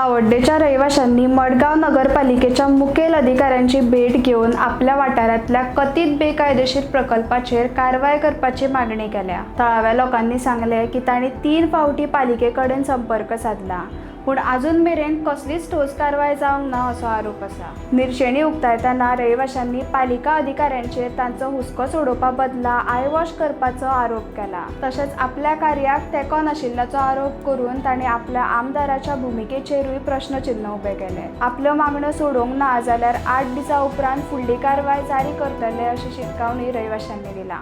धावड्डेच्या रहिवाशांनी मडगांव नगरपालिकेच्या मुखेल अधिकाऱ्यांची भेट घेवन आपल्या वाठारांतल्या कथीत बेकायदेशीर प्रकल्पाचेर कारवाय करपाची मागणी केल्या. थळाव्या लोकांनी सांगलें की तांणी तीन फावटी पालिके कडेन संपर्क सादला, पूण अजून मेरेन कसलीच ठोस कारवाय जावंक ना असो आरोप आसा. निर्शेणी उक्तायतना रहिवाशांनी पालिका अधिकाऱ्यांचेर तांचो हुस्को सोडोवपा बदला आयवॉश करपाचो आरोप केला. तशेंच आपल्या कार्याक तेंको नाशिल्ल्याचो आरोप करून तांणी आपल्या आमदाराच्या भुमिकेचेरूय प्रश्नचिन्ह उबें केलें. आपल्यो मागण्यो सोडोवंक ना जाल्यार 8 दिसां उपरांत फुडली कारवाय जारी करतले अशी शिटकावणी रहिवाशांनी दिला.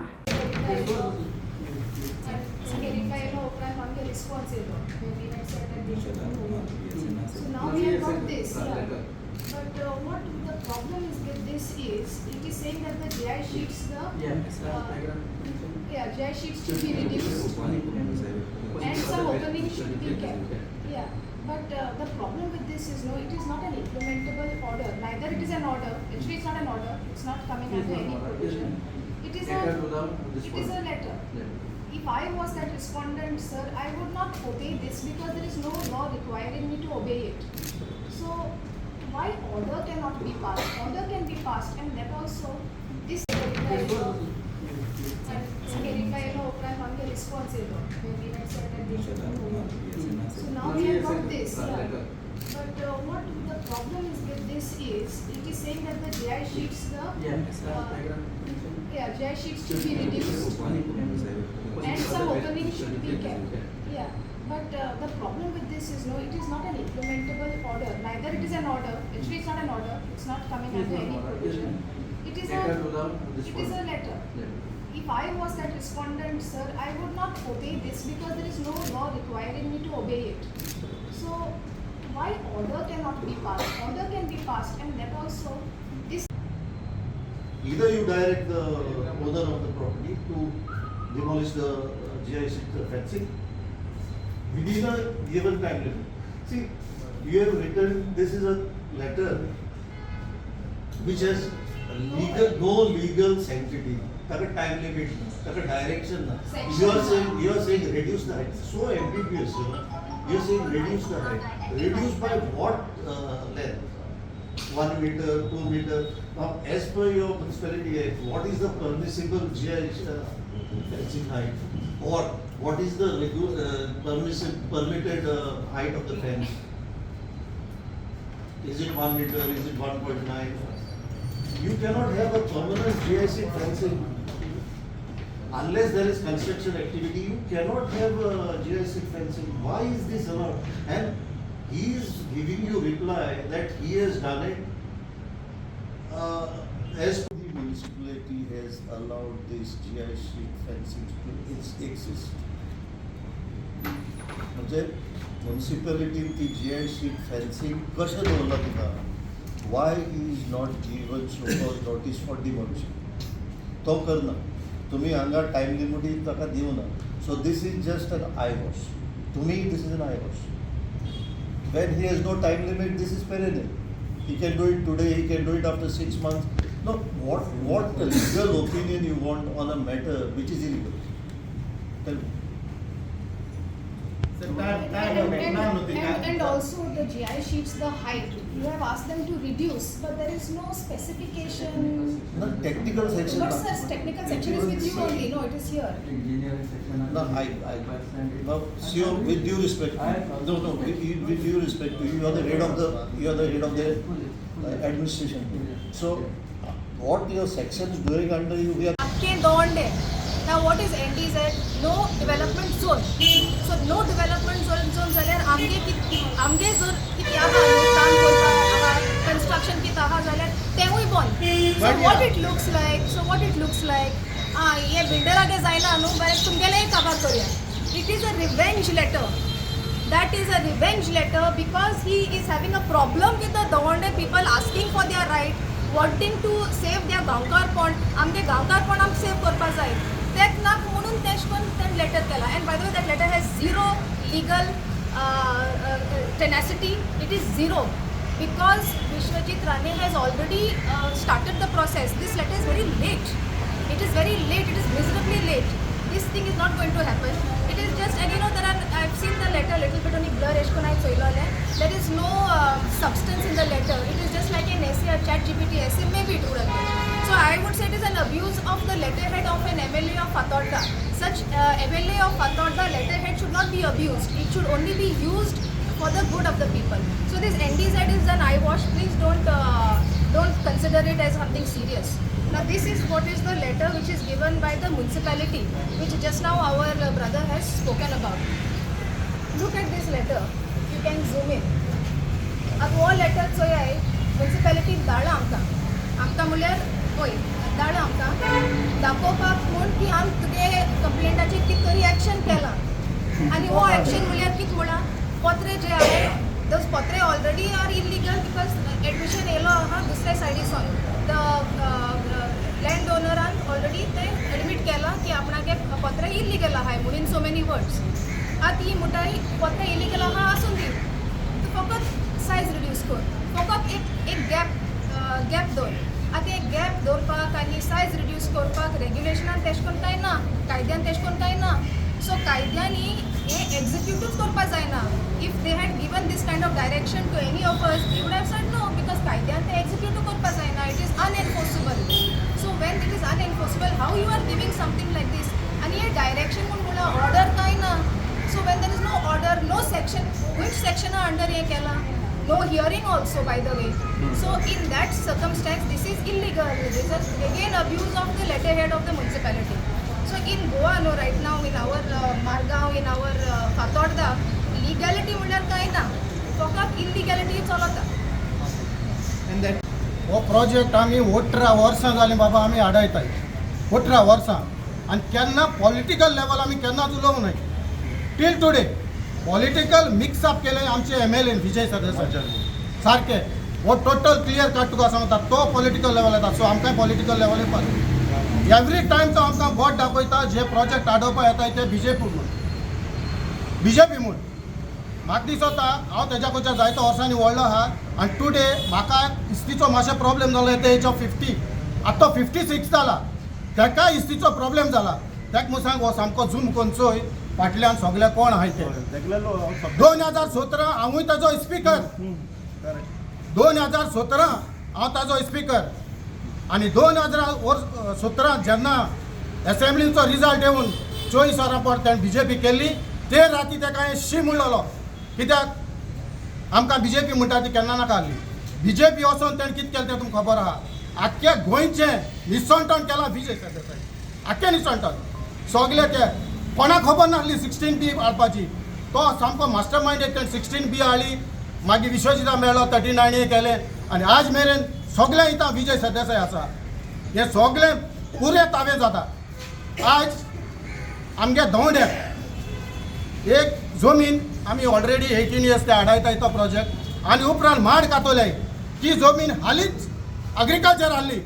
उपरांत आमगे रिस्पॉन्स येयलो when we had said that they should move. So now we have got this, yeah. But what the problem is with this is, it is saying that the GI sheets, the yeah, GI sheets should be reduced and some opening should be kept. Yeah, but the problem with this is, no, it is not an implementable order. Neither it is an order. Actually, it's not an order. It's not coming under any provision. It is a letter. If I was that respondent, sir, I would not obey this because there is no law requiring me to obey it. So why order cannot be passed? Order can be passed, and that also this. Reply येयलो उपरांत आमगे response येयलो when we had said that they should move. So now we have got this, yeah. But what the problem is with this is, it is saying that the GI sheets, the yeah, GI sheets should be reduced and some opening should be kept. Yeah, but the problem with this is, no, it is not an implementable order. Neither it is an order. Actually, it's not an order. It's not coming under any provision. It is a letter. If I was that respondent, sir, I would not obey this because there is no law requiring me to obey it. So why order cannot be passed? Order can be passed, and that also this Either you direct the owner of the property to demolish the GI sheet fencing within a given time limit. See, you have written, this is a letter which has legal, no legal sanctity, ताका time limit ना, ताका direction ना. You are saying, you are saying reduce the height, so ambiguous. You are saying reduce the height. Reduce by what length? 1 meter, 2 meter. Now, as per your Municipality Act, what is the permissible GI fencing height? Or what is the permissive, permitted height of the fence? Is it 1 meter, is it 1.9? You cannot have a permanent GIC fencing unless there is construction activity. You cannot have a GIC fencing. Why is this allowed? And he is giving you reply that he has done it as the municipality has allowed this GI sheet fencing to exist. म्हणजे म्युनिसिपॅलिटीन ती जी I sheet fencing कशें दवरलां तुका? Why is not given show cause notice for demolition? तो करना. तुमी हांगा टायम लिमिटूय ताका दिवना. So this is just an eyewash to me. This is an eyewash. When he has no time limit, this is perennial. He can do it today, he can do it after 6 months. No, what legal opinion you want on a matter which is illegal? Tell me. And also the GI sheets, the height, you have asked them to reduce, but there is no specification. No, technical section. Not sir, technical section is with you only, no, it is here. Engineering section. No, no, sure, with due respect, no, with due respect to you, you are the head of the administration. So, what your section is doing under you, we are आख्खे Donde. Now what is NDZ? No development zone. So no development zone जाल्यार आमगे आमगे जर कितें आहा न्हू, काम करपाक आहा, कन्स्ट्रक्शन कितें आहा जाल्यार तेंवूय बंद. So But what yeah. it looks like, so what it looks like, आं हे बिल्डरागे जायना न्हू, बरें तुमगेलेंय काबार करुया. It is a revenge letter. That is a revenge letter because he is having a problem with the Dovonde people asking for their right, wanting to save their गांवकारपण. आमगे गांवकारपण आमकां save करपा जाय, तेक नाक म्हणून तेश करून तेणें लेटर केला. And by the way, that letter has zero legal tenacity. It is zero because Vishwajit Rane has already started the process. This letter is very late. It is very late. It is miserably late. This thing is not going to happen. It is just, and you know, there are, I've seen the letter. a little bit only blur एशें कोन्न हांवें चोयलोलें. There is no substance in the letter. It is just like an essay, a ChatGPT essay, maybe it would have been. So I would say it is an abuse of the letterhead of an MLA of Fatorda. Such MLA of Fatorda letterhead should not be abused. It should only be used for the good of the people. So this NDZ is an eyewash. Please don't consider it as something serious. Now this is what is the letter which is given by the municipality, which just now our brother has spoken about. Look at this letter. You can zoom in. आतां हो letter चोयाय, मुन्सिपेलिटीन धाडला आमकां. आमकां म्हणल्यार पळय, धाडला आमकां दाखोवपाक म्हूण की आमी तुगे कंप्लेंटाचेर कितें तरी एक्शन केलां. आनी हो एक्शन म्हणल्यार कितें म्हळां, पत्रे जे आहे, those पत्रे already are illegal because admission येयलो आहा दुसऱ्या सायडीसून. The land ओनरान ऑलरेडी ते एडमीट केलां की आपणागे पत्रे इलिगल आहाय म्हणून, इन सो मेनी वर्ड्स. आतां ही म्हणटाय पत्रे इलिगल आहा, आसून दी, तूं फकत सायज रिड्यूस कर, फकत एक एक गॅप गॅप दवर. आतां एक गॅप दवरपाक आनी सायज रिड्यूस करपाक रेग्युलेशनान तेश कोन्न कांय ना, कायद्यान तेश कोन्न कांय ना. सो कायद्यांनी हें एक्जिक्यूटूच करपा जायना. If they had given this kind of direction to any of us, we would have said no, because कायद्यान तें एक्जिक्यूटू करपा जायना. It is unenforceable. So when it is unenforceable, how you are giving something like this? आनी हें direction म्हूण म्हणल्यार order कांय ना. So when there is no order, no section, which सेक्शना under हें केलां? No hearing also, by the way. So in that circumstance, this is illegal. This is again abuse of the letterhead of the municipality. So in Goa, no, right now in our Margao, in our Fatorda, legality म्हणल्यार कांय ना, फकत इलिगॅलिटी चलता. And that हो project आमी 18 वर्सां जालीं बाबा आमी आडायताय, 18 वर्सां. आनी केन्ना पॉलिटिकल लेवल आमी केन्नाच उलोवंक नाय टील टुडे. पॉलिटिकल मिक्सअप केलें आमचे एमएलए विजय सरदेसाय सारके. हो टोटल क्लियर कट तुका सांगता, तो पॉलिटिकल लेवल येता. सो आमकां पॉलिटिकल लेवल येवपाक एवरी टायम तो आमकां बोट दाखयता. जे प्रोजेक्ट आडोवपा येता ते बीजेपी म्हूण, बीजेपी म्हूण. म्हाका दिसता हांव तेज्या कडच्या जायत्या वर्सांनी व्हडलो आहा आनी टुडे म्हाका इस्तीचो मातशें प्रॉब्लेम जालो at the age of 50. आतां तो 56 जाला, तेका इस्तीचो प्रॉब्लेम जाला. तेका म्हूण सांग, हो सामको झूम करून चोय फाटल्यान सगळे कोण आहाय ते. 2017 हांवूय ताजो स्पिकर. 2017 हांव ताजो स्पिकर आनी 2017 जेन्ना एसेंब्लीचो रिजल्ट येवन 24 वरां पर तेणें बीजेपी केल्ली, ते राती तेका हांवें शी म्हणलेलो, कित्याक आमकां बीजेपी म्हणटा ती केन्ना नाका आहली. बीजेपी वचोन तेणें कितें केलें तें तुमकां खबर आहा. आख्खे गोंयचें निसणटण केलां विजय सरदेसाय, आख्खें निसणटण. सगळे ते कोणाक खबर नासली 16B हाडपाची. तो सामको मास्टर मायंड, तेणें 16B हाडली. मागीर विश्वजिता मेळ्ळो, 39A केलें आनी आज मेरेन सगळें इतां विजय सरदेसाय आसा. हे सगळें पुरे तावे जाता. आज आमगे दवंड्याक एक जमीन आमी ऑलरेडी 18 इयर्स ते आडायताय तो प्रोजेक्ट आनी उपरांत माड कातोले. ती जमीन हालींच अग्रिकल्चर आहली,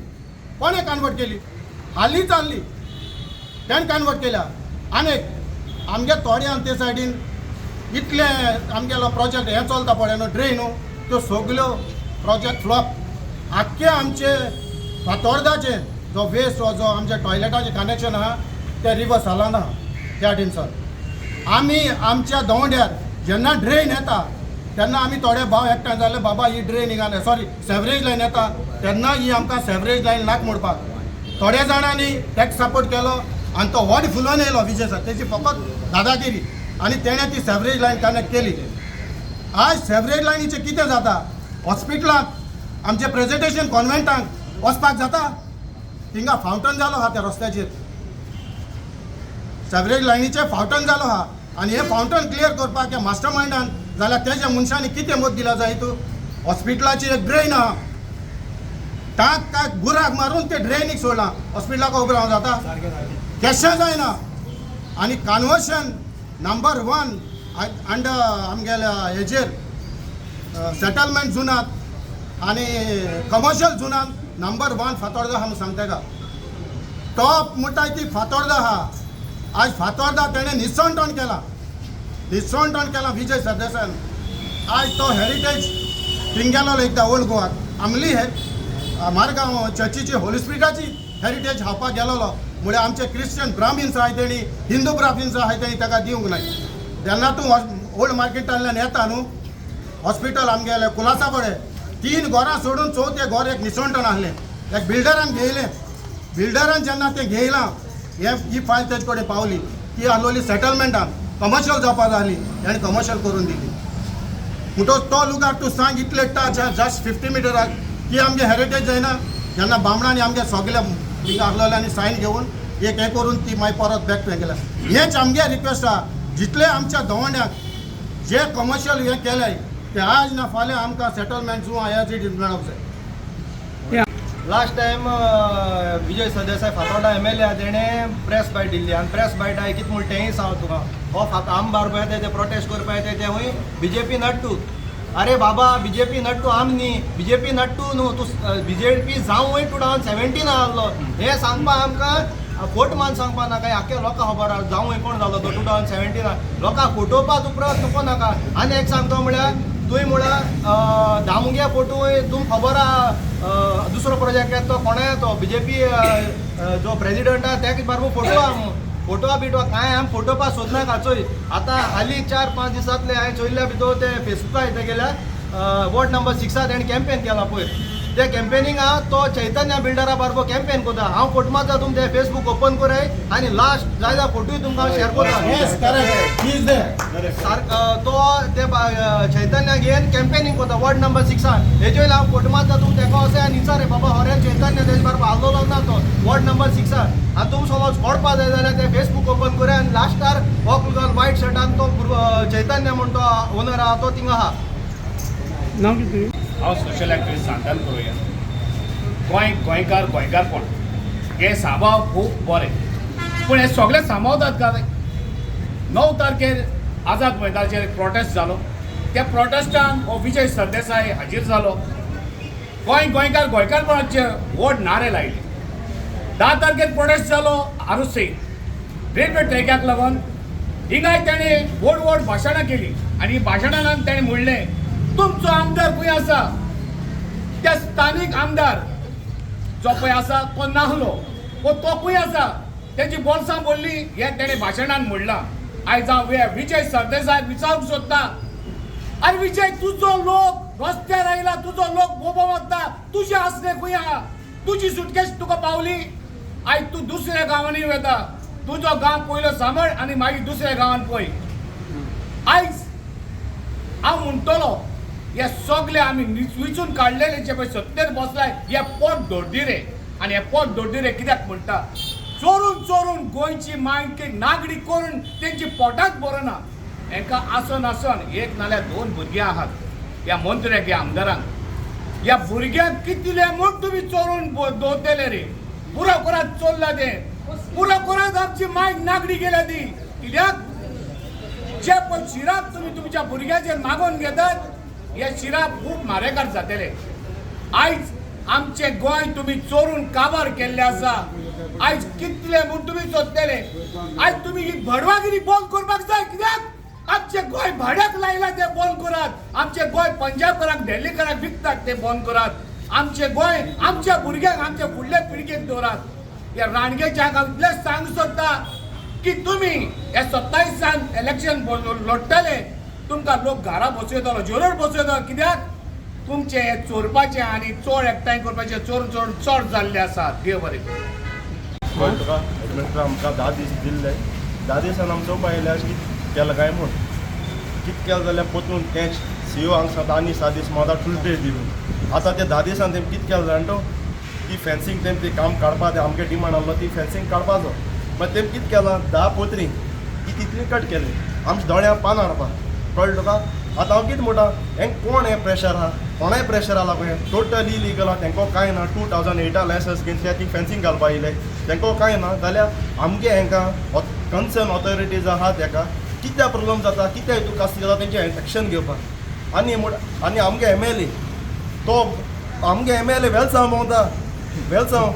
कोणें कन्वर्ट केली? हालींच आहली, तेणें कन्वर्ट केल्या. आनी आमगे थोड्यान ते सायडीन इतले आमगेलो प्रोजेक्ट हें चलता पळय न्हू, ड्रेन न्हू, त्यो सगल्यो प्रोजेक्ट फ्लॉप. आख्खे आमचे फातोर्दाचे जो वेस्ट हो, जो आमच्या टॉयलेटाचें कनेक्शन आहा तें रिवर सालान आहा. त्या टिनसान आमी आमच्या दवंड्यार जेन्ना ड्रेन येता तेन्ना आमी थोडे भाव एकठांय जाले, बाबा ही ड्रेन हिंगा, सॉरी, सेवरेज लायन येता तेन्ना ही आमकां सेवरेज लायन नाक मोडपाक थोड्या जाणांनी ताका सपोर्ट केलो आनी तो व्हड फुलोन येयलो विजय सर, तेजी फकत दादागिरी, आनी तेणें ती सेवरेज लायन कनेक्ट केली. आज सेवरेज लायनीचें कितें जाता? हॉस्पिटलाक, आमचे प्रेजेंटेशन कॉन्वेंटाक वचपाक जाता? थिंगा फावंटन जालो आहा त्या रस्त्याचेर. सेवरेज लायनीचें फावंटन जालो आहा आनी हें फावंटन क्लियर करपाक ह्या मास्टर मायंडान जाल्यार तेज्या मनशांनी कितें मत दिला जाय तूं? हॉस्पिटलाची एक ड्रेन आहा, टाक टाक बुराक मारून ते ड्रेनीक सोडलां. हॉस्पिटलाक उबो रावंक जाता? केशें जायना. आनी कन्वर्शन नंबर वन अंडर आमगेल्या हेजेर सेटलमेंट झोनात आनी कमर्शियल झोनात नंबर वन फातोर्दा आहा म्हूण सांगता तेका. टॉप म्हणटाय ती फातोर्दा आहा. आज फातोर्दा तेणें निसणटण केलां, निसणटण केलां विजय सरदेसायान. आज तो हेरिटेज थिंग गेलो एकदां ओल्ड गोवाक, आमली हे मारगांव चर्चीची होली स्पिरिटाची हेरिटेज हाडपाक गेलोलो. म्हळ्यार आमचे क्रिश्चन ब्राह्मीन्स आहाय तेणी, हिंदू ब्राह्मीन्स आहाय तेणी ताका दिवंक नाय. तेन्ना तूं ओल्ड मार्केटांतल्यान येता न्हू, हॉस्पिटल आमगेलें कुलासा कडेन 3 घरां सोडून चवथें घर एक निसणटण आहलें, एक बिल्डरान घेयलें. बिल्डरान जेन्ना तें घेयलां, हे ही फायल तेजे कडेन पावली, ती आहलोली सेटलमेंटान कमर्शियल जावपा जाली, तेणें कमर्शियल करून दिली. म्हणटकच तो लुगार तूं सांग इतले टच जस्ट 50 मिटराक ती आमगे हेरिटेज जायना. जेन्ना बामणांनी आमगे सगळे थिंगा आहलोल्यांनी सायन घेवन एक हें करून ती मागीर परत बॅक टू हें केल्या. हेंच आमगे रिक्वेस्ट आहा, जितले आमच्या दवंड्याक जे कमर्शियल हें केलें ते आज ना फाल्यां आमकां सेटलमेंट जुवा एज it is मेळोंक जाय. Last time Vijay Sardesai Fatorda MLA तेणें प्रेस बायट दिल्ली आनी प्रेस बायट कितें म्हण तेंय सांग तुका, हो आम बारबो येता ते प्रोटेस्ट करपा येता ते हूंय बीजेपी नट्टू. अरे बाबा, बीजेपी नट्टू आम न्ही, बीजेपी नट्टू न्हू तूं, बीजेपी जावूय 2017 आहलो हें सांगपा आमकां फोट मान सांगपा नाका, आख्या लोकांक खबर आहा जावूय कोण जालो तो 2017. लोकांक फटोवपाक उपरांत नको नाका. आनी एक सांगता म्हळ्यार तुवें म्हळ्यार दामुग्या फोटो तुमकां खबर आहा, दुसरो प्रोजेक्ट येता तो कोणा तो बीजेपी जो प्रेजिडंट आहा तेका बारबो फोटो आहा, फोटो बिटो कांय आमी फोटो सोदनाका. चोय आतां हालीं 4-5 दिसांतले हांवें चोयल्ल्या भितर ते फेसबुकार येता गेल्या वॉर्ड नंबर 6 तेणें कॅम्पेन केला पयर, ते कॅम्पेनिंग आहा तो चैतन्य बिल्डरा बारबो कॅम्पेन करता. हांव फोटो मारता, तुम ते फेसबूक ओपन कराय आनी लास्ट जाय जाल्यार फोटोय तुमकां शेअर करता. सारको तो ते चैतन्य घेवन कॅम्पेनिंग करता वॉर्ड नंबर 6. हेजे वयल्यान हांव फोटो मारता, तुम तेका वचय आनी विचार बाबा हरे चैतन्य तेजे बारबो आहलोलो ना तो वॉर्ड नंबर 6. आनी तुम समज कळपा जाय जाल्यार ते फेसबूक ओपन कराय आनी लास्टार हो वायट शर्टान तो चैतन्य म्हण तो ओनर आहा तो थिंगा आहा. हांव सोशल एक्टिविस्ट सांतान करुया. गोंय गोंयकार गोंयकारपण हे साबाव खूब बरें, पूण हे सगळे सांबावतात काय? 9 तारखेर आझाद मैदानाचेर एक प्रोटेस्ट जालो, त्या प्रोटेस्टान हो विजय सरदेसाय हाजीर जालो. गोंय गोंयकार गोंयकारपणाचे व्हड नारे लायले. 10 तारखेर प्रोटेस्ट जालो आरुसी रेल्वे ट्रॅकाक लागून, हिंगाय ताणें व्हड व्हड भाशणां केली आनी भाशणान ताणें म्हणलें तुमचो आमदार खंय आसा? त्या स्थानीक आमदार जो पळय आसा तो नाहलो, वो तो खंय आसा? तेजी बोल्सां भरली हें तेणें भाशणान म्हणलां. आयज हांव विजय सरदेसाय विचारूंक सोदता, आरे विजय, तुजो लोक रस्त्यार आयला, तुजो लोक बोबो मारता, तुजें आसलें खंय आहा? तुजी सुटकेस तुका पावली? आयज तूं दुसऱ्या गांवांनी वता, तुजो गांव पयलो सांबाळ आनी मागीर दुसऱ्या गांवान पळय. आयज हांव म्हणटलो हे सगळे आमी विचून काडलेले जे पळय सत्तेर बसलाय हे पोट दोड्डिरे. आनी हे पोट दोड्डिरे कित्याक म्हणटा? चोरून चोरून गोंयची मायकी नागडी करून तेंची पोटांत भरना. हेंकां आसन आसन एक नाल्यार 2 भुरगीं आहात ह्या मंत्र्याक, ह्या आमदारांक. ह्या भुरग्यांक कितले म्हूण तुमी चोरून दवरतले रे? पुरो करात चोरला तें, पुरो करात आमची मायक नागडी गेल्या ती. कित्याक जे पळय शिराप तुमी तुमच्या भुरग्याचेर मागोवन घेतात, हे शिराप खूब मारेकार जातले. आयज आमचें गोंय तुमी चोरून काबार केल्लें आसा. आयज कितले म्हूण तुमी सोदतले? आयज तुमी ही भडवागिरी बंद करपाक जाय. कित्याक आमचें गोंय भाड्याक लायलां तें बंद करात. आमचें गोंय पंजाबकारांक दिल्लीकारांक विकतात तें बंद करात. आमचें गोंय आमच्या भुरग्यांक आमच्या फुडल्या पिळगेक दवरात. ह्या राणगेच्या हांव इतलेंच सांगूंक सोदता की तुमी हे 27 इलेक्शन लढटले, तुमकां लोक घरा बसयतलो, जरूर बसयतलो. कित्याक तुमचे हे चोरपाचे आनी चोर एकठांय करपाचे चोरून चोरून चड जाल्ले आसात. देव बरें. कळ्ळें तुका? एडमिनिस्ट्रेटर आमकां 10 दीस दिल्ले, 10 दिसान आमचो उपाय आयल्या कितें केलां काय म्हूण. कितें केलें जाल्यार परतून तेंच सी ओ हांगा सांगता आनी 7 दीस म्हाका ट्युजडे दी म्हूण. आतां ते 10 दिसान तेमी कितें केलें जाणा तो ती फेन्सींग तेम ती काम काडपा ते आमगे डिमांड आहलो ती फेन्सींग काडपाचो. मागीर तेमी कितें केलां 10 पोत्री ती तितली कट केली आमच्या दोळ्यां पान हाडपा. कळ्ळें तुका? आतां हांव कितें म्हणटा, हेंक कोण हें प्रेशर आहा, कोणाय प्रेशर आहा पळय, टोटली इलिगल आहा, तेंको कांय ना. 2008 लायसन्स घेवन ते ती फेन्सींग घालपा येयले, तेंको कांय ना. जाल्यार आमगे हेंकां कन्सर्न ऑथॉरिटीज आहा तेका कित्याक प्रोब्लम जाता, कित्याक हितून कास्ती जाता, तेंचे एक्शन घेवपाक. आनी आनी आमगे एम एल ए तो आमगे एम एल ए वेलसांव भोंवता, वेलसांव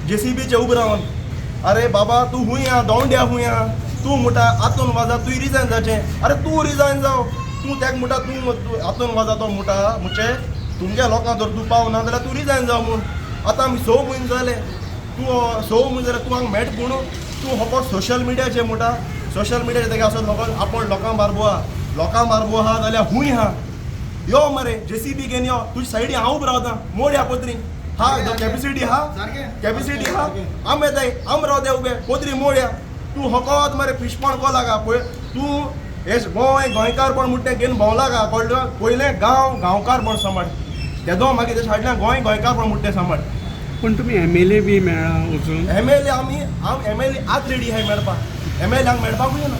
जेसीबीचे उबो रावन. अरे बाबा तूं खूंय आहा, दोंड्या खूंय आहा, तूं म्हणटा आतून वाजा तूं रिजायन जावचें. अरे तूं रिजायन जाव, तूं तेका म्हणटा तूं आतून वाजा, तो म्हणटा म्हणजे तुमगे लोकांक जर तूं पावना जाल्यार तूं रिजायन जाव म्हूण. आतां आमी 6 म्हयने जाले, तूं 6 म्हयने जाल्यार तूं हांगा मेट पूण तूं फकत सोशल मिडियाचेर म्हणटा, सोशल मिडियाचेर तेगे आसत फकत आपूण लोकां बारबो आहा. लोकां बारबो आहा जाल्यार हूंय आहा. यो मरे जेसीबी घेवन यो, तुजे सायडी हांव उबो रावता, मोड ह्या पत्री हा, कॅपिसिटी हा, कॅपिसिटी हा, आम येताय, आम रावताय उबे, पत्री मोड या. तूं होकोत मरे फिशपण को लागा पळय तूं हे गोंय गोंयकारपण म्हणटा तें घेवन भोंवला गा कळ्ळें. पयलें गांव गांवकारपण सांबाळ तेदो, मागीर तेच्या फाटल्यान गोंय गोंयकारपण म्हणटा तें सांबाळ. पण तुमी एमएलए बी मेळ्ळा वचून? एमएलए आमी हांव एमएलए आत रेडी आहाय मेळपाक, एमएलए हांग मेळपाकूय ना.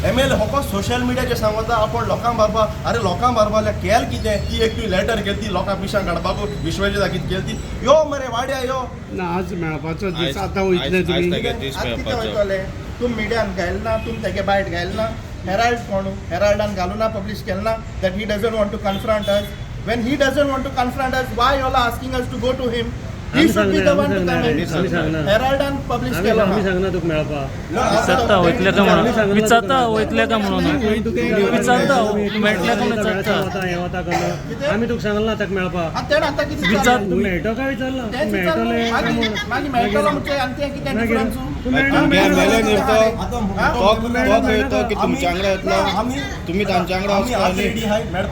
एमएलए होको सोशल मिडियाचेर सांगता आपूण लोकांक मारपा. अरे लोकांक मारपा जाल्यार केल कितें? ती एक तुवें लेटर केली ती लोकांक पिशां काडपाकू विश्वाचे जागीत केली ती. यो मरे वाड्या यो. ना, आज मेळपाचो दीस, आतां वयतले तुमी? आज कितें वयतले? तुम मिडियान घायल ना, तुम तेगे बायट घायल ना. हेराल्ड कोण? हेराल्डान घालू ना, पब्लिश केल ना that he doesn't want to confront us. When he doesn't want to confront us, why all are asking us to go to him? He should be the one to come. आमी सांगना. हेराल्डान publish केलो. आमी सांगना तुका मेळपाक. विचारता वयतले काय म्हणून, विचारता वयतले काय म्हणून, विचारता मेळटले काय म्हणून विचारता. वता हें वता करना, आमी तुका सांगला ताका मेळपाक. तेणें आतां कितें विचार- तूं मेळटो काय विचारला? तेंच मेळटले विचारलें. मागीर मागीर मेळटलो म्हणजे आनी तें कितें डिफरन्स? तुमच्या वांगडा येतलो, तुमी तांच्या वांगडा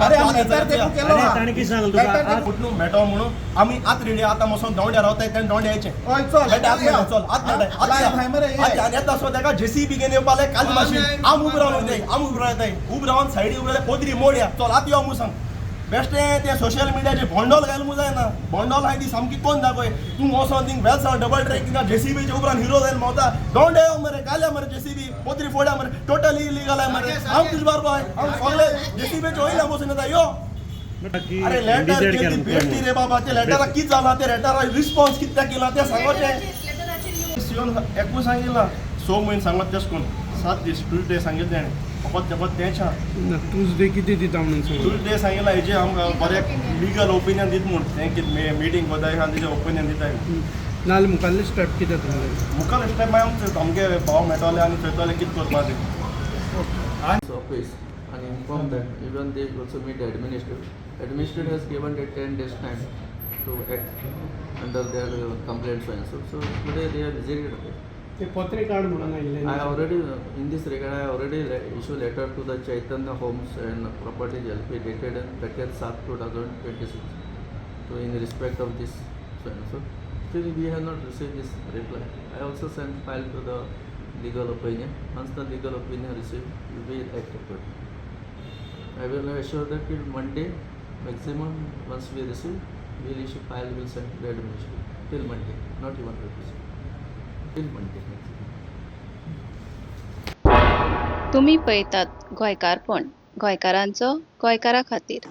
अरे आमी लेटर तेका केलो अरे ना. ताणें कितें सांगलें तुका? लेटर आज कुठून मेटो म्हणून आमी आत रेडी. आतां मोसोन दोंड्या रावताय, तेणें दोंड्या यायचें. हय, चल. मेळटा, आत मेळटा, चल आत मेळटा, आत लाय भाय मरे, ये. आत आनी येता सो तेका जेसीबी घेवन येवपा लाय काल माशीन. आम उबो रावन वयताय, आम उबो रावताय, उबो रावन सायडी उबो रावताय, पोदरी मोडया, चल आत यो. मू सांग बेश्टें तें सोशल मिडियाचेर भोंडोल घाल मू जायना. भोंडोल आहाय ती सामकी कोण दाखय. तूं वोसोन थिंग वेलसांव डबल ट्रॅक थिंगा जेसीबीचे उपरांत हिरो जायन भोंवता. दोंडे यो मरे, घाल्या मरे जेसीबी, पोदरी फोड्या मरे, टोटली इलिगल आहाय मरे. हांव तुजे बारबो आहाय, हांव सगळे जेसीबीचे वयल्या बसून येता यो. अरे लेटर डिसायड केली केला. बेश्टी रे बाबा. ते लेटराक कितें जालां, ते लेटराक रिस्पॉन्स कित्याक केला तें सांगोचें. सियोन एकूच सांगिल्लां, 6 म्हयने सांगत तेश कोन्न 7 दीस ट्युजडे सांगिल्लें तेणें, फकत तेका तेंच आहा. ना, ट्युजडे कितें दिता म्हणून सांगलें? ट्युजडे सांगिल्लां हेजें आमकां बरें लिगल ओपिनियन दित म्हूण, तें कितें मिटींग कोताय आनी तेजें ओपिनियन दिताय. नाल्यार मुखाल्ले स्टेप कितें तुमगेलें? मुखार स्टेप मागीर आमचे आमगे भाव मेळटले आनी थंयतले कितें करपाचें. Office and inform them. Even they also meet the administrator. Administrator has given the 10 days time to act under their complaint so and so. So today they have visited. ते पत्रे काड म्हणून आयिल्ले. I already, in this regard, I already issue letter to the Chaitanya Homes and Properties LP dated on 30th 7 2026. So in respect of this so and so. Still we have not received this reply. I also sent file to the legal opinion. Once the legal opinion received, we will act accordingly. I will assure that till Monday maximum, once we receive, we will issue file, will send to the administration till Monday, not even refuse. Till Monday maximum. तुमी पळयतात गोंयकारपण, गोंयकारांचो गोंयकारा खातीर.